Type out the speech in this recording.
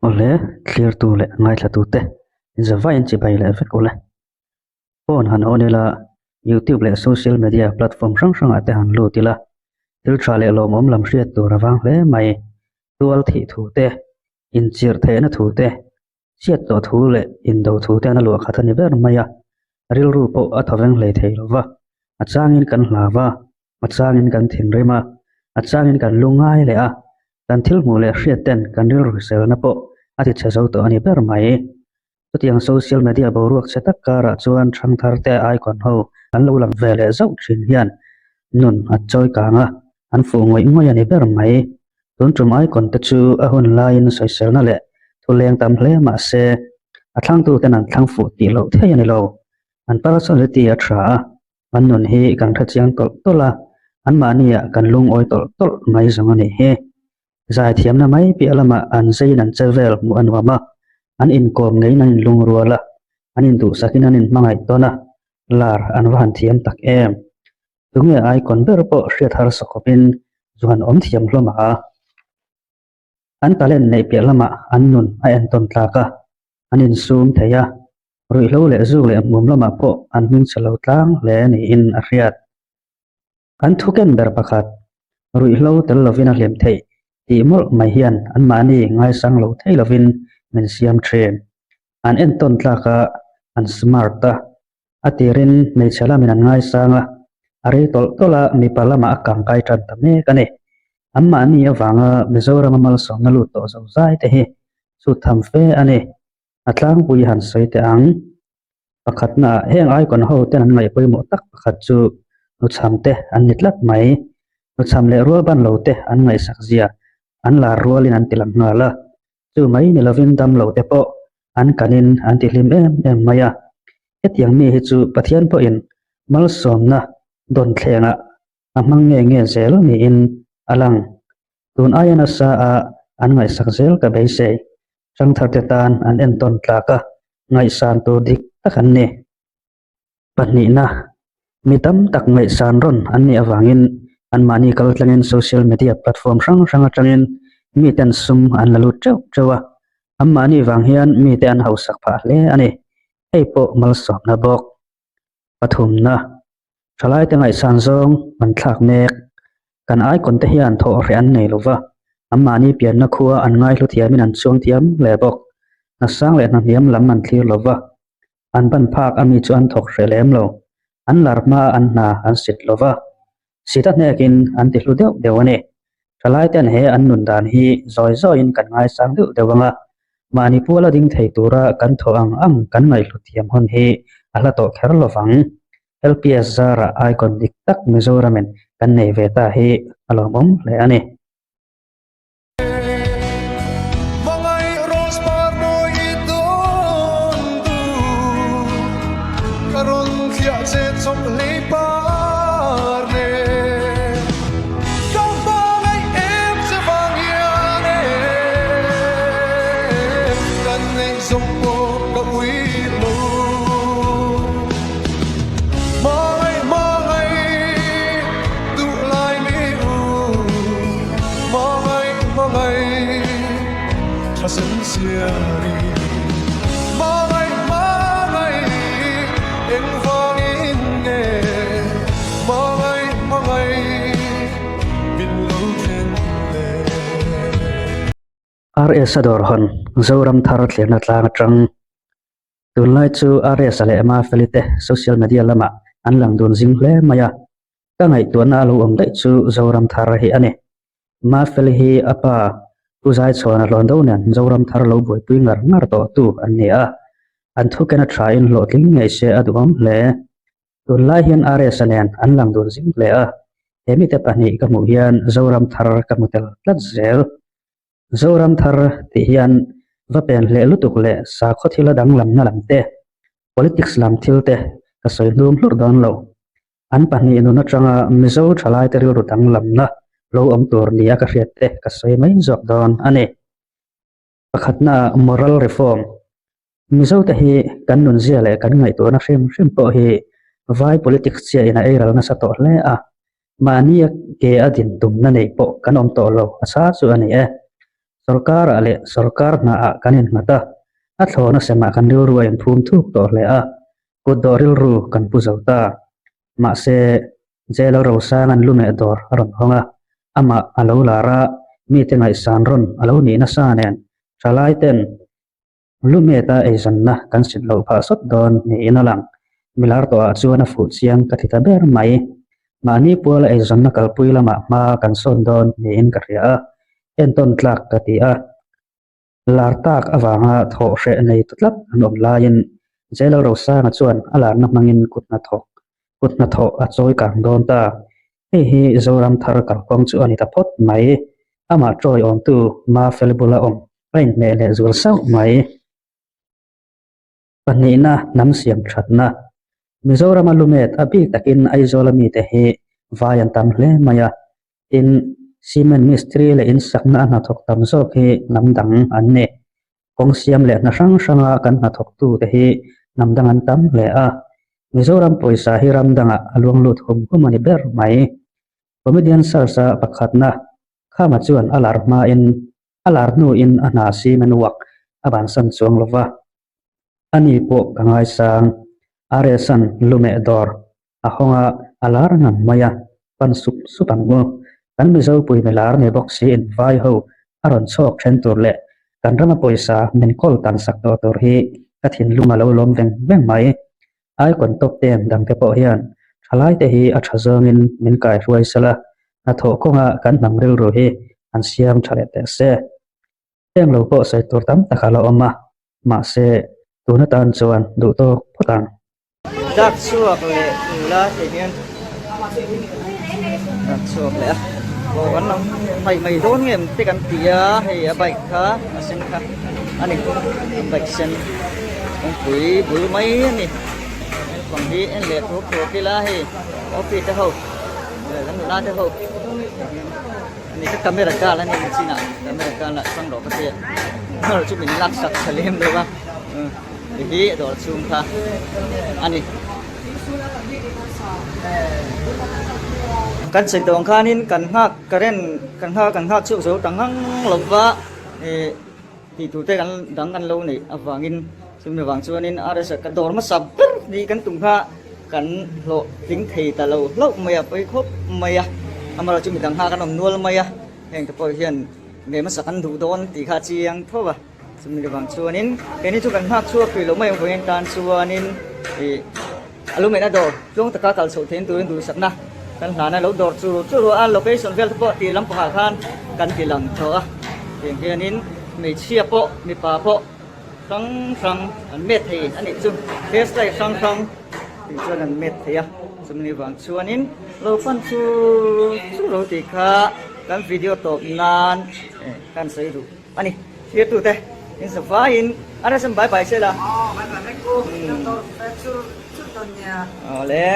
Awle, thlirtu leh ngaithlatute zavaiin chibai leh vek ule. Phone han on ila, YouTube leh social media platform hrang hrangah te han lut ila, thil tha leh lawmawm lam hriat tur a vang hle mai. Tual thih thu te, inchirh theihna thu te, chhiat tawh thu leh indo thu te an a luah khat a ni ber mai a, rilru pawh a thaw veng hlei thei lo va, a changin kan hlau va, a changin kan thinrim a, a changin kan lu ngai leh a, kan thil hmuh leh hriat ten kan rilru hriselna pawh a ti chhe zo tawh a ni ber mai. Chutiang social media boruak chhe tak karah chuan thangthar te icon ho an lo lang ve leh zauh thin hian nun a chawi kang a, an fuh ngawih ngawih a ni ber mai. Tun tum icon te chu a hun laiin sawiselna leh thu leng tam hle mah se a thlangtu ten an thlang fuh tih loh thei a ni lo. An personality a tha a, an nun hi kan hrechiang tawlh tawlh a, anmahniah kan lungawi tawlh tawlh mai zawng a nih hi. Zaithiamna mai piah lamah an zeiin an che vel hmuh a nuam a, an inkawm ngeiin an inlungrual a, an induhsakin an inhmangaih tawn a, lar an va han thiam tak em. Tunge icon ber pawh hriat harsa khawpin zu han awm thiam hlawm a. An talent neih piah lamah an nun a entawn tlak a, an insum thei a, ruihhlo leh zuk leh hmuam lamah pawh an hmingchhe lo tlang hle niin a hriat. An thu ken ber pakhat, ruihhlo tel lovin a hlim theih tih mawlh mai hian anmahni ngaisang lo thei lovin min siam thin. An entawn tlak a, an smart a, a tirin hmeichhe lamin an ngaisang a, a rei tawlh tawlh a mipa lamah a kangkai tan ta mek a ni. Anmahni avanga Mizorama malsawmna lut tawh zo zai te hi chhut tham fe a ni. A tlangpui han sawi teh ang. Pakhatna ah heng icon ho ten an ngaih pawimawh tak pakhat chu nuchham te an ni tlat mai. Nuchham leh rual ban lo te an ngaihsak zia an lar rualin an ti lang nghal a. Chu mai ni lovin dam lo te pawh an kanin an ti hlim em em mai a. Hetiang mi hi chu Pathian pawhin malsawmna dawn thlengah a hmang nge nge zel niin a lang. Tun aia nasa a an ngaihsak zel ka beisei. Hrangtharte tan an entawn tlak a, ngaihsan tur dik tak an ni. Pahnihna, mi tam tak ngaihsan rawn an nih avangin anmahni kal tlangin social media platform hrang hrang atangin miten sum an la lut teuh teuh a, anmahni vang hian mite an hausak phah hle a ni. Hei pawh malsawmna bawk. Pathumna, Thalaite ngaihsan zawng an thlak mek. Kan icon te hian thawh hreh an nei lova, anmahni pianna khua an ngaihlu thiamin an chuang thiam hle bawk. Hna sang leh hna hniam lam an thlir lova, an ban phak ami chu an thawk hreh lem lo. An lar hmaa an hna an sit lova, sit a hnekin an ti hlu deuh deuh a ni. Thalaite'n he an nun dan hi zawi zawiin kan ngaisang deuh deuh ang a, mahni puala ding thei tura kan thawh ang ang kan ngaihhlut thiam hun hi a hla tawh kher lo vang. LPS zara icon dik tak Mizoramin kan nei ve ta hi a lawmawm hle a ni. RS a dawr hawn Zoram thar thlirna tlang atang Tunlai chu RS-a leh Mafeli te social media lamah an lang dun zing hle mai a, ka ngaihtuahna a lo awm daih chu Zoram thar hi a ni. Mafeli hi a pa Pu Zaichhuana hlawn do nen Zoram thar lo buaipui ngar ngar tawh tu an ni a, an thuken a thain hlawhtling ngei se a duhawm hle. Tunlai hian RS-a nen an lang dun zing hle a, he mite pahnih ka hmuh hian Zoram thar ka hmu tel tlat zel. Zoram thar tih hian va pen hleh lutuk leh sakhaw thila danglamna lam te, politics lam thil te ka sawi hnum hlurh dawn lo. An pahnih nun atanga Mizo thalaite rilru danglamna lo awm tur nia ka hriat te ka sawi mai zawk dawn a ni. Pakhatna moral reform. Mizote hi kan nunzia leh kan ngaihtuahna hrim hrim pawh hi vai politics chiahin a eiral nasa tawh hle a, mahnia ke a din tumna nei pawh kan awm tawh lo a sa chu a ni e. Sorkarah leh sorkar hnaah kan innghat a, a thlawna semah kan rilru a inphum thuk tawh hle a, kutdawh rilru kan pu zo ta. Mahse, Jail Rosanga'n lumeh dawr a rawn hawng a, amah a lo lar a, mite ngaihsan rawn a lo nih nasa nen thalaiten Lumeta eizawnna kan sit loh phah sawt dawn niin a lang. Milar tawhah chuan a fuh chiang ka ti ta ber mai. Mahni puala eizawnna kalpui lamah hma kan sawn dawn niin ka hria a, entawn tlak ka ti a. Lar tak avanga thawh hreh nei ta tlat an awm laiin Jailo Rosanga chuan a larna hmangin kut hnathawk kut hnathawh a chawi kang dawn ta. Hei hi Zoram thar kalkawng chu a ni ta phawt mai. Amah tawi awmtu Ma Fel bula awm a inhmeh leh zual sauh mai. Pahnihna hnam siam thatna. Mizorama lumet a bik takin Aizawla mite hi vai an tam hle mai a. Tin, cement mistri leh in sakna a hnathawk tam zawk hi hnam dang an ni. Kawng siam leh hna hrang hranga kan hnathawktute hi hnam dang an tam hle a. Mizoram pawisa hi ram dangah a luang lut hum hum a ni ber mai. Comedian Search-a pakhatna Khama chuan a lar hmain a lar hnuin a hna cement work a bansan chuang lo va. Ani pawh ka ngaisang. RS-a'n lumeh dawr a hawng a, a lar ngang mai a, pan sup sup ang u. Kan Mizopui mi lar ni bawk siin vai ho a rawn chhawk then tur leh kan rama pawisa min kawl tan sak tawh tur hi ka thinlung a lo lawm veng veng mai. Icon top ten dangte pawh hian thalaite hi a tha zawngin min kaihruai sela, hnathawh kawnga kan hnam rilru hi an siam tha leh teh se. Heng lo pawh sawi tur tam tak a la awm a, mahse tun atan chuan duh tawk phawt ang. Dak chhuak leh ula tih hian dak chhuak leh a aw kan lo hmaih mai dawn nge te kan ti a hei a bike kha a sen kha a ni a bike sen kawngpui bul mai a ni naupang hi en leh thuak thuak ila hei office te ho leh kan nula te ho. Ni ka camera kal a ni chin ah camera kal ah chang rawh ka tia erawh chu min lak sak tha lem lo a ti hi dawr chhung kha a ni. Kan sawi tawh ang khanin kan nghak current kan nghak kan nghak chhuak zo ta ngang lo va ih tih tur te kan dang kan lo neih avangin chumi vang chuanin RS ah ka dawr hmasa ber tih kan tum kha Kan hlawh tling thei ta lo hlauh mai a, pawi khawp mai a. Amaherawhchu chu midang nghak an awm nual mai a, heng te pawh hian nge hmasa kan duh dawn tih kha a chiang tho a. Chumi avang chuanin keini chu kan nghak chhuak tih loh mai ang vawiin tan chuanin ih a lumehna dawr tluang taka kal chhoh theih turin duhsakna kan hlan a, lo dawr chur chur a, location vel te pawh tih lampangah khan kan ti lang tho a. Tiang hianin hmeichhia pawh mipa pawh. Hrang hrang an met thei a nih chu hair style hrang hrang tih chuan an met thei a chumi vang chuanin lo fan chu chu lo tih kha kan video tawp nan eh kan sawi duh a ni thirtute in sa faiin a resem bai bai se la awle.